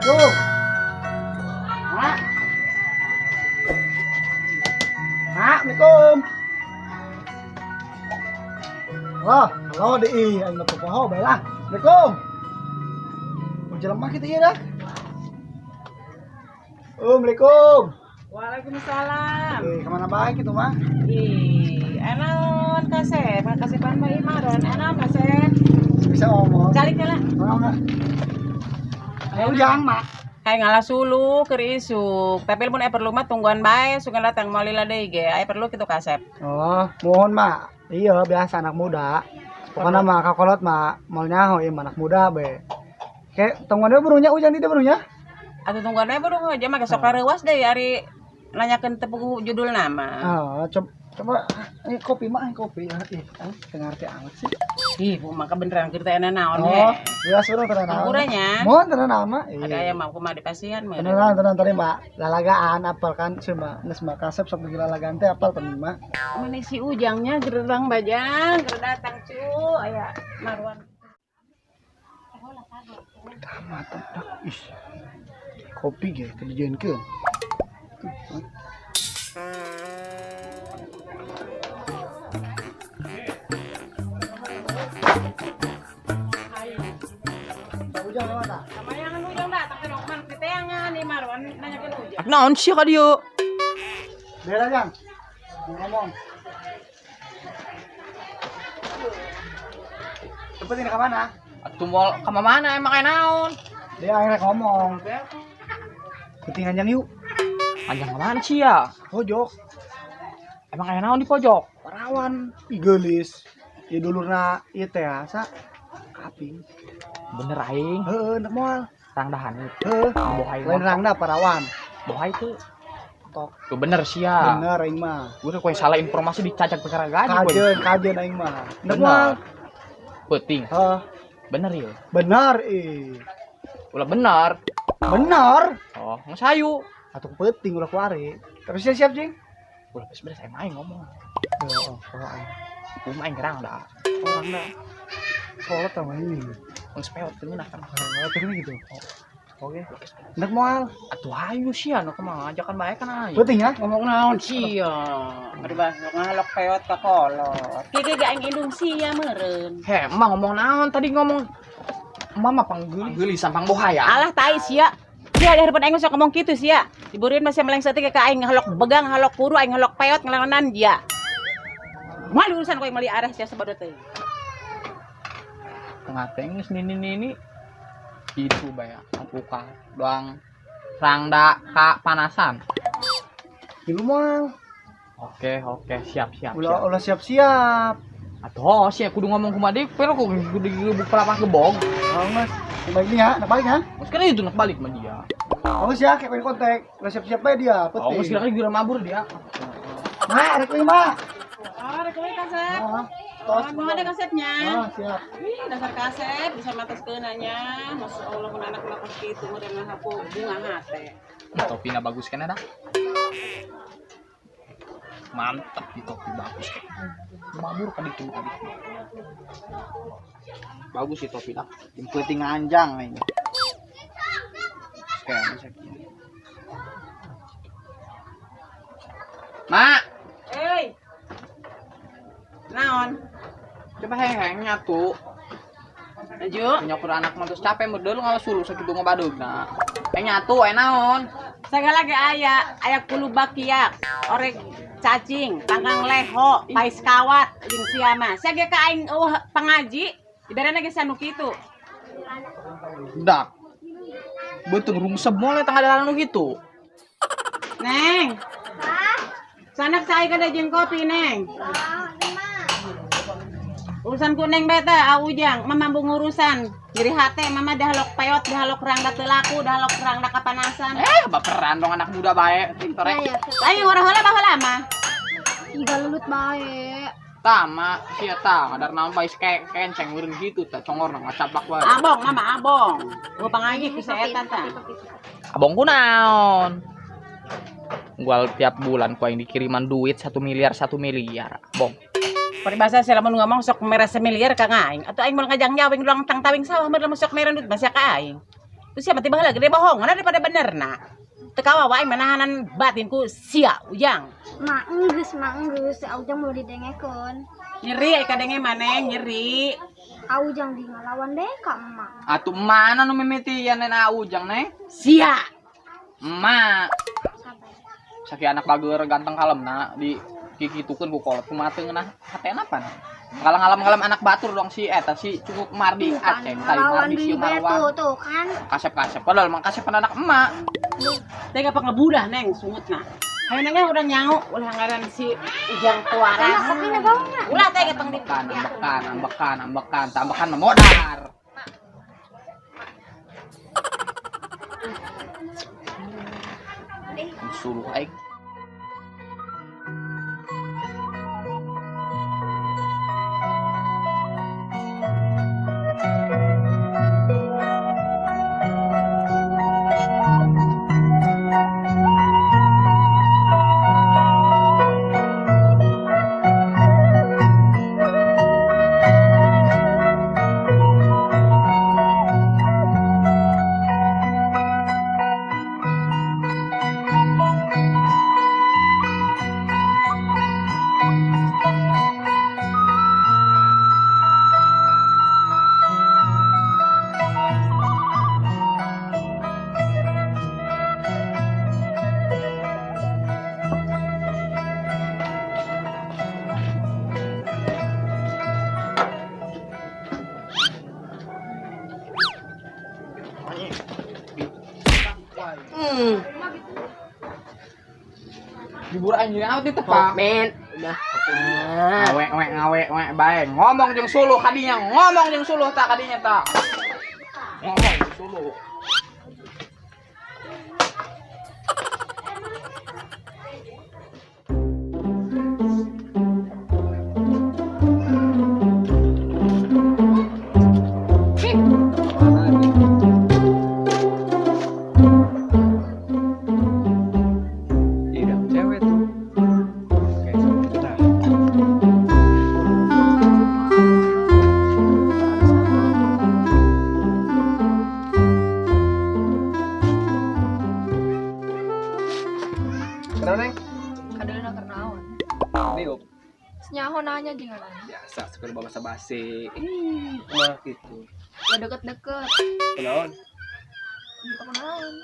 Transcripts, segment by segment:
Assalamualaikum. Mak. Mak, Assalamualaikum. Halo, halo di aing mah poho bae lah. Assalamualaikum. Mau jelema kitu ieu dah. Assalamualaikum. Waalaikumsalam. Kemana bae kitu mah? Ih, enaon kasep, kasepan mah Imaron, enaon kasep. Bisa ngomong. Calik lah. Mau enggak? Ayo ujang, Mak. Kayak ngalah sulu keur isuk. Tapi mun aya perlu mah tungguan bae, sugan datang moal lila deui ge. Aya perlu kitu kasep. Oh, mohon, Mak. Iya, biasa anak muda. Pokoknya mah kakolot mah moal nyaho ieu anak muda be. Kayak tungguan we burunya ujang di dieu burunya. Atuh tungguan we burung aja mah sok reuwas deui ari nanyakeun teu puguh judul nama. Ah, coba ini kopi mah, kopi. Ih, teu ngarti amat sih. Ih, bu mah kebeneran keur teh naon he. Oh, iya suruh tenang naon. Hampuranya. Mohon tenang naon mah. Ada aya mah kumaha di pasian mah. Tenang, tenang tadi Mbak. Lalagaan apal kan sih Mbak. Geus mah kasep sok lagi lalagaan teh apal temen Mbak. Mana si Ujangnya gerang bajang, ger datang cu, aya Marwan. Pertama dak. Ih. Kopi ge teu dijeunkeun. Ujang mana? Kamayangan Ujang datang ke man piteangan nih Marwan nanyakeun Ujang. Naon sih ka dieu? Beda Jang. Mau ngomong. Cepet ini ke mana? Atuh moal ka mana emang aya naon? Dia akhirnya ngomong. Penting anjang yuk. Anjang ka mana sih ya? Pojok. Emang aya naon di pojok? Parawan, ih geulis. Ieu dulurna ieu teh asa kaping. Bener aing. Heeh, nek moal. Rangdahan. Heeh. Bohai. Lain rangda parawan. Bohai teu. Tok. Tuh bener sih ya. Bener aing mah. Gue tuh salah informasi dicacak perkara gaji. Kajeun, kajeun aing mah. Nek moal. Penting. Heeh. Bener ya? Bener ih. Ulah bener. Bener. Oh, ngesayu. Atuh penting ulah kuari. Tapi siap-siap jing. Ulah beres-beres aing main ngomong. Oh, oh, aing. Kumaha aing gerang dah. Orang dah. Kolot sama ini. Geus peot teu ngeunah kan. Oh, teu gitu. Oke. Nek moal. Atuh hayu sih anu kumaha ajakan bae kan aing. Penting ya? Ngomong naon sih ya? Bari ngalok peot ka kolot. Kieu ge aing indung sia meureun. Heh, emang ngomong naon tadi ngomong mama panggeulisan pangbohaya. Alah tai sia. Sia di harapan aing sok ngomong kitu sia. Diburin masih meleng saeutik ka aing ngalok begang, ngalok kuru, aing ngalok peot ngelawanan dia. Moal urusan kowe meuli arah sia sabodo teuing. Tengah tengis nini-nini itu bae ampuka doang rangda ka panasan. Ieu moal. Oke, oke, siap, siap. Ulah ulah siap-siap. Atuh, sih kudu ngomong kumaha deui, pero kudu digebuk pelapang gebog. Oh, Mas. Balik nih ya, nak balik ya. Mas kan itu nak balik sama dia. Oh, ya, kayak kontak. Ulah siap-siap bae dia, penting. Oh, kira kira mabur dia. Mak, rek euy, Mak. Oh, rek euy kasep. Oh, tos. Mau ada kasepnya? Oh, siap. Ih, dasar kasep bisa matas keunanya. Masya Allah, mun anak mah kitu meureun mah bunga hate. Topina bagus kan ada? Mantap di topi bagus kan. Mabur kan itu tadi. Bagus sih topi dah. Yang penting anjang ini. Sekarang Mak. Hei. Naon? Coba heheng nyatu. Maju. Nyokur anak mah terus capek meudeul ngalah suluh sakitu ngabadeugna. Nyatu eh naon? Segala ge aya, aya kulubakiak, orek cacing, panggang leho, pais kawat, jeung sia mah. Sia ge ka aing eueuh pangaji, diberena ge sanu kitu. Dak. Beuteung rungsep moal eta ngadalan nu kitu. Neng. Hah? Sanak saya kada jeung kopi, Neng. Ah, Urusan ku Neng beta, ah Ujang, mama mambung urusan. Nyeri hate, mama dah lok peot, dah lok rangda teu laku, dah lok rangda kapanasan. Baperan dong anak muda bae, pinter. Ayo urang heula baheula mah. Iga lulut bae. Tama, sia ta, ngadar naon bae kenceng meureun kitu tah congorna ngacaplak wae. Abong, mama abong. Gua pangaji ku eta tah. Abong ku naon? Gua tiap bulan ku aing dikiriman duit 1 miliar 1 miliar, Bong. Paribasa sila mun ngomong sok mere semiliar ka aing. Atuh aing moal ngajang nyawing doang tang tawing sawah mah sok mere duit masih ka aing. Terus siapa tiba heula gede bohong daripada benerna. Teu kawawa aing manahanan batinku sia Ujang. Mak enggeus, Ujang mau didengekeun. Nyeri ai kadenge maneh nyeri. Ujang di ngalawan deh ka emak. Atuh mana nu mimitian nen Ujang neng? Sia. Emak. Sabar. Saki anak bager ganteng kalemna di kikitukeun ku kolot kumaha teu ngeunah hatena pan. Ngalang-ngalam anak batur dong si eta si cukup Mardi Aceh tadi Ngalawan Mardi si deui bae Marwan. tuh, tuh kan. Kasep-kasep padahal mah kasep anak emak. Teh apa ngebudah neng sungutna. Hayo neng udah nyau ulah ngaran si Ujang Enak Tuaran. kopi na bau na. Ulah teh geteng di Ambekan, ambekan, ambekan, ambekan, ambekan modar. Suruh aing. Dibur aing jadi awet ditepang. Men, udah. Ngawe we ngawe we bae. Ngomong jeung suluh kadinya, ngomong jeung suluh tak kadinya tak. Ngomong jeung suluh. Iya, cewek tuh. Oke, sama kita. Kenapa, Neng? Kadeulna keur naon? Diup. Senyaho nanya jeung ngaran. Biasa, suka basa-basi. Ih, mah gitu. Udah deket-deket. Kenaon? Gitu kunaon.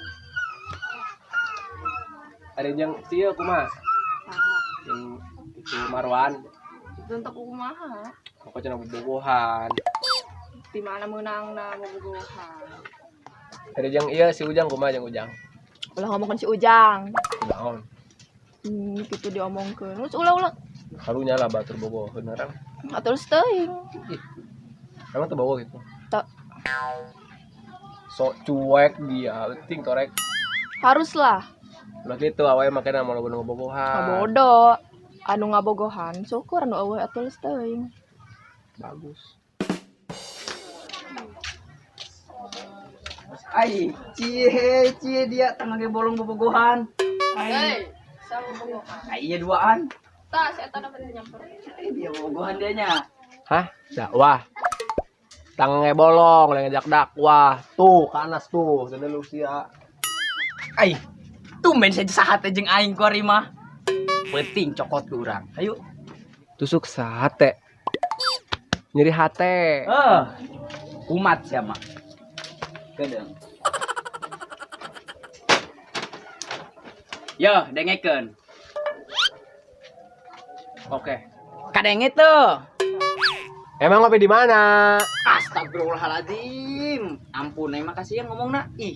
Ada yang sieu kumaha? Yang itu Marwan. Itu untuk kumaha? Pokoknya bobogohan. Di mana meunangna bobogohan? Ada yang iya si Ujang kumaha jeung Ujang? Ulah ngomongkeun si Ujang. Kunaon? Gitu diomongkeun. Terus ulah-ulah. Karunya lah batur bobogohan orang. Atuh teuing. Emang tuh bogo gitu? Tak. Sok cuek dia, penting torek. Haruslah. Ulah gitu awalnya makanya mau lobo bobogohan. Ngabodo. Anu ngabogohan syukur anu eueuh atuh teuing. Bagus. Ai, cie cie dia tengah ge bolong bobogohan. Hei, sama bobogohan. Ai iya duaan. Tah, si eta dapat nyamper. Dia bobogohan dia nya. Hah? Dakwah. Tangannya bolong, lagi ngajak dakwah. Tuh, ke anas tuh, dan Lucia. Ai, tumben saja sahate jeung aing ku ari mah. Penting cokot ku urang. Ayo. Tusuk sate. Nyeri hate. Eh. Kumat sia mah. Kedeung. Yo, dengekeun. Oke. Kadenge teu. Emang ngopi di mana? Astagfirullahaladzim. Ampun, emang kasihan ngomongna. Ih.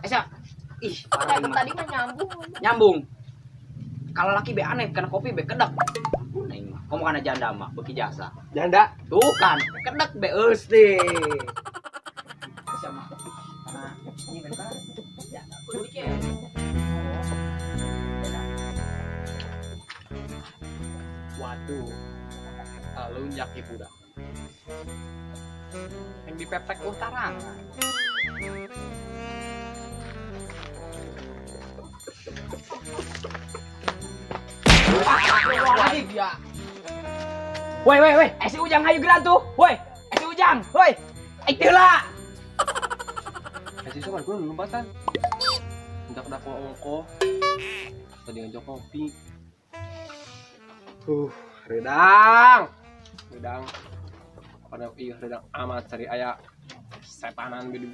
Esa. Ih, parah Eta emang. tadi mah nyambung. Nyambung. Kalau laki be aneh karena kopi be kedek. Ampun aing mah. Komo kana janda mah beuki jasa. Janda. Tuh kan, kedek be eus deh. Esa mah. Karena ini kan janda. Waduh. Lunjak ibu dah. Yang dipepek utara. Lagi dia. Woi woi woi, si Ujang hayu geura tuh. Woi, si Ujang, woi. Aing teu heula. Kasih sopan gue lompatan. Hendak dakwah ongko. Tadi ngajak kopi. Redang. Redang. Pada iya redang amat cari aya setanan bedi.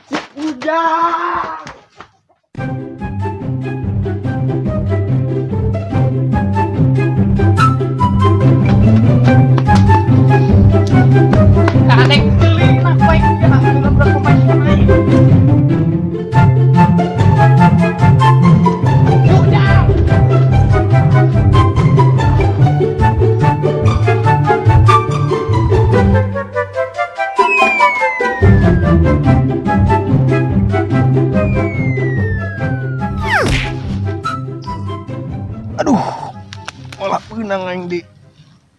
Si Ujang. Kakek beli nak baik ya nak budak pemain pemain. Ujang. Aduh, olah peunang aing di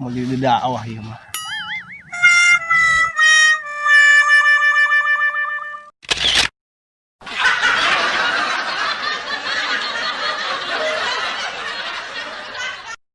mau jadi dakwah ieu mah.